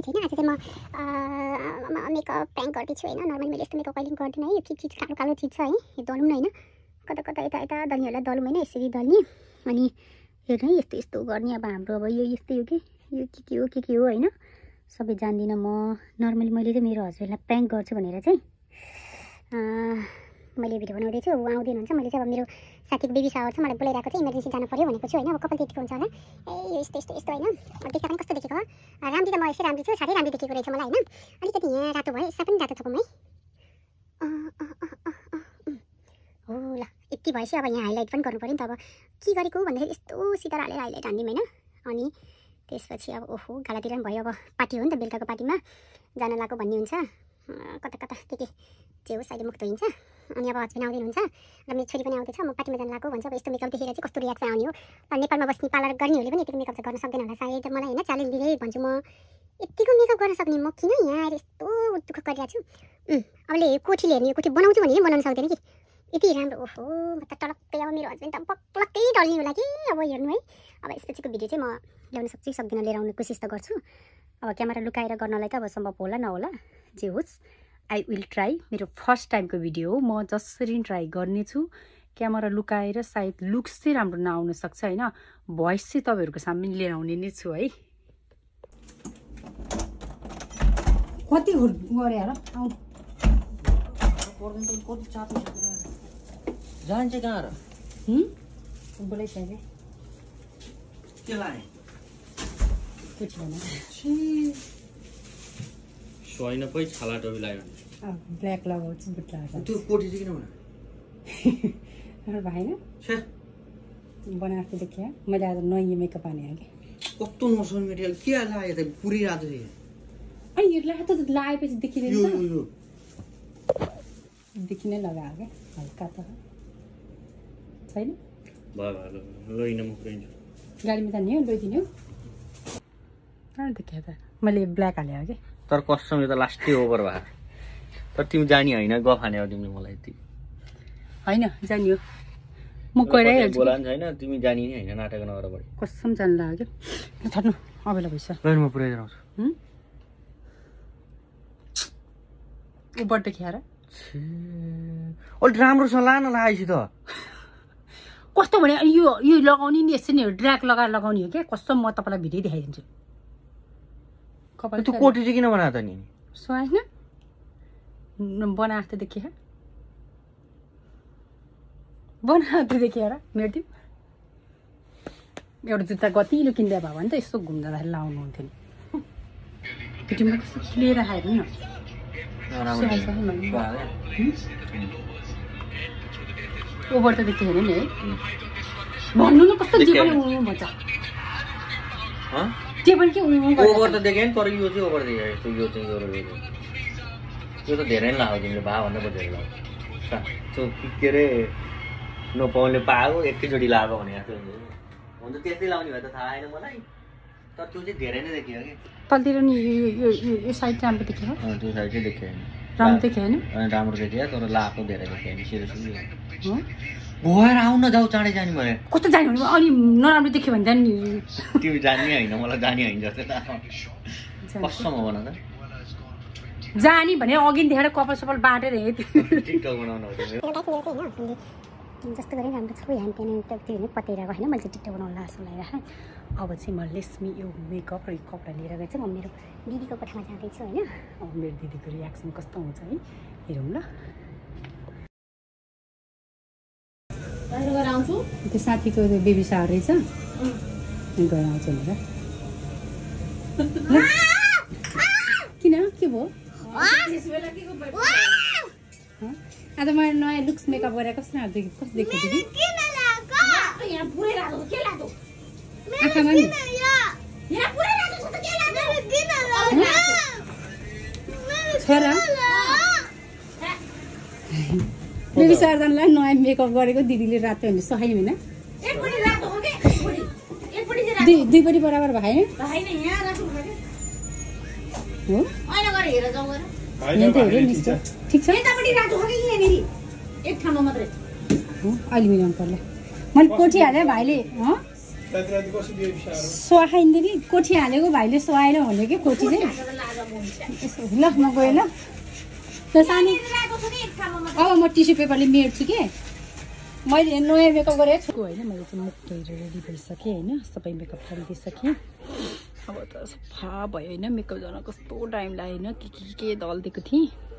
थाहै छैन। आज चाहिँ म मेकअप प्र्याङ्क गर्दैछु होइन। नर्मली मैले यस्तो मेकअप कहिले गर्दिनँ है। यो चिज कालो कालो चिज छ है, यो दलौँ न होइन, कता कता यता यता दल्नेहरूलाई दलौँ होइन, यसरी दल्ने। अनि हेर्नु है यस्तो यस्तो गर्ने। अब हाम्रो अब यो यस्तै हो कि यो के हो होइन, सबै जान्दिनँ म। नर्मली मैले चाहिँ मेरो हस्बेन्डलाई प्र्याङ्क गर्छु भनेर चाहिँ मैले भिडियो बनाउँदैछु। ऊ आउँदैन हुन्छ। मैले चाहिँ अब मेरो साथीको बेबी सावर छ, मलाई बोलाइरहेको चाहिँ इमर्जेन्सी जानु पर्यो भनेको छु होइन। अब कपाल त्यतिको हुन्छ होला। ए यो यस्तो यस्तो यस्तो होइन, देख्दा पनि कस्तो देखेको हो। राम्री त म यसै राम्री छु, साह्रै राम्री देखेको रहेछ मलाई होइन। अलिकति यहाँ रातो भयो, यसमा पनि रातो थपौँ है। हो ल यति भएपछि अब यहाँ हाइलाइट पनि गर्नु पऱ्यो नि त। अब के गरेको भन्दाखेरि यस्तो सिधा हालेर हाइलाइट हान्दिउँ होइन। अनि त्यसपछि अब ओहो गालातिर पनि भयो। अब पार्टी हो नि त, बेलुकाको पार्टीमा जान लाग्यो भन्ने हुन्छ। कता कता के जे होस् अहिले मुख धोइन्छ। अनि अब हस्बेन्ड आउँदैन हुन्छ र मेरो छोरी पनि आउँदैछ। म पार्टीमा जान लाग्यो भन्छ। अब यस्तो मेकअप देखेर चाहिँ कस्तो रियाक्सन आउने हो। नेपालमा बस्ने पार्लर गर्नेहरूले पनि यतिको मेकअप चाहिँ गर्न सक्दैन होला सायद। मलाई होइन च्यालेन्ज दिँदै भन्छु म, यतिको मेकअप गर्न सक्ने म किन यहाँ आएर यस्तो दुःख गरिरहेको छु। अबले कोठीले हेर्ने, कोठी बनाउँछु भने बनाउन सक्दैन कि यति राम्रो। ओहो म त टलक्कै। अब मेरो हस्बेन्ड त पक्कै डल्ने होला कि अब हेर्नु है। अब यसपछिको भिडियो चाहिँ म ल्याउन सक्छु सक्दिनँ, लिएर आउने कोसिस त गर्छु। अब क्यामेरा लुकाएर गर्नलाई त अब सम्भव होला नहोला, जे होस् आई विल ट्राई। मेरो फर्स्ट टाइमको भिडियो हो, म जसरी ट्राई गर्नेछु। क्यामेरा लुकाएर सायद लुक्स चाहिँ राम्रो नआउन सक्छ होइन, भोइस चाहिँ तपाईँहरूको सामने लिएर आउने नै छु है। कति गरे होला जान्छ कहाँ र बोलाइसके के लाने सोइन पै छाला टोपी लाग्यो ब्ल्याक लगाउँछु बुट लगाएको। त्यो कोटी चाहिँ किन बना भएन बनाएको देखियो। मैले आज नयाँ मेकअप हाने कि कस्तो नसोन मेटेरियल के लाग्यो त पुरै रातो थियो। अनि यो रातो त लगाएपछि देखिँदैन त, देखिनै लगायो क्या हल्का त छैन। भयो लैन म पुरै गाडीमा जाने हो लैदिने हो। देखियो त मैले ब्ल्याक हालेँ कि तर कस्टम यो त लास्टै ओभर भयो। तर तिमी जानी होइन गफ हाने हो तिमीले मलाई यति होइन जानी हो। म गइरहेको बोलान छैन, तिमी जानी नै होइन नाटक नगर बढी कसम जानु लाग्यो क्या। छड्नु अबेला भइस लैन म पुरै आउँछु। ऊ बर्थडे ख्याएर अलि राम्रोसँग लान लागेपछि त कस्तो भने यो लगाउने नि यसरी नै ड्र्याग लगाएर लगाउने हो क्या। कस्तो म तपाईँलाई भिडियो देखाइदिन्छु। कपाल त्यो कोटी चाहिँ किन बनाएको त नि होइन बनाएको त देखिए बनाएको त देखिए र मेटिम एउटा जुत्ता गतिलो किन्दै भयो भने त यसो घुम्दाखेरि लाउनु हुन्थ्यो नि। भिडियोमा कस्तो क्लियर आएर न ओभर त देखियो नि है। भन्नु न कस्तो जे पनि उयो भन्छ, जे पनि के ओभर त देखेँ नि। तर यो चाहिँ ओभर देखेको यो चाहिँ यो त धेरै नै लाग्यो तिमीले भा भन्दा पो धेरै लाग्यो। त्यो के अरे नपाउने पाएको एकैचोटि लाग्यो भने हुन्छ त्यस्तै लाउने भए त थाहा छैन मलाई। तर त्यो चाहिँ धेरै नै देखियो कि तलतिर नि यो साइड राम्रो देखियो। त्यो साइड चाहिँ देखेँ राम्रो देखियो होइन, राम्रो देखियो तर लाएको धेरै देखियो नि। सिरियसली भएर आउन जाऊ चाँडै जाने भने कस्तो जाने भने अनि नराम्रो देख्यो भने जाने नि। तिमी जाने होइन मलाई जाने होइन जस्तै कसम हो भन त। जाने भने अघि देखेर कपाल सपाल बाटेर टिकटक बनाउनु जस्तो गरेँ राम्रो छ। यहाँ त्यहाँनिर त त्यो पताइरहेको होइन, मैले चाहिँ टिकटक बनाउनु जस्तो लागिरहेको। अब चाहिँ म लेस्मी यो मेकअप र यो कपडा लिएर गएर चाहिँ म मेरो दिदीको कोठामा जाँदैछु होइन। अब मेरो दिदीको रियाक्सन कस्तो हुन्छ है हेरौँ ल। आउँछु त्यो साथीको बेबी सावर रहेछ गएर आउँछ भनेर। किन के भयो आज मैले नयाँ लुक्स मेकअप गरेर कस्तो कस्तो देख्यो दिदी आँखामा नि छोरा बेबी सावर जानलाई नयाँ मेकअप गरेको दिदीले रातो भने सहाय होइन। दुईपट्टि बराबर भएन हो ठिक छ। अहिले मिलाउनु पर्ला। मैले कोठी हालेँ भाइले सुहाइदियो कि कोठी हालेको भाइले सुहाएन भन्यो कि कोठी चाहिँ यसो ल म गएँ ल सानी अब म टिस्यु पेपरले मेट्छु कि मैले नयाँ मेकअप गरेको छु होइन मैले चाहिँ मुख धोएर रेडी भइसकेँ होइन सबै मेकअप गरिदिइसकेँ अब त सफा भयो होइन मेकअप गर्न कस्तो टाइम लाग्यो होइन के दल दिएको थिएँ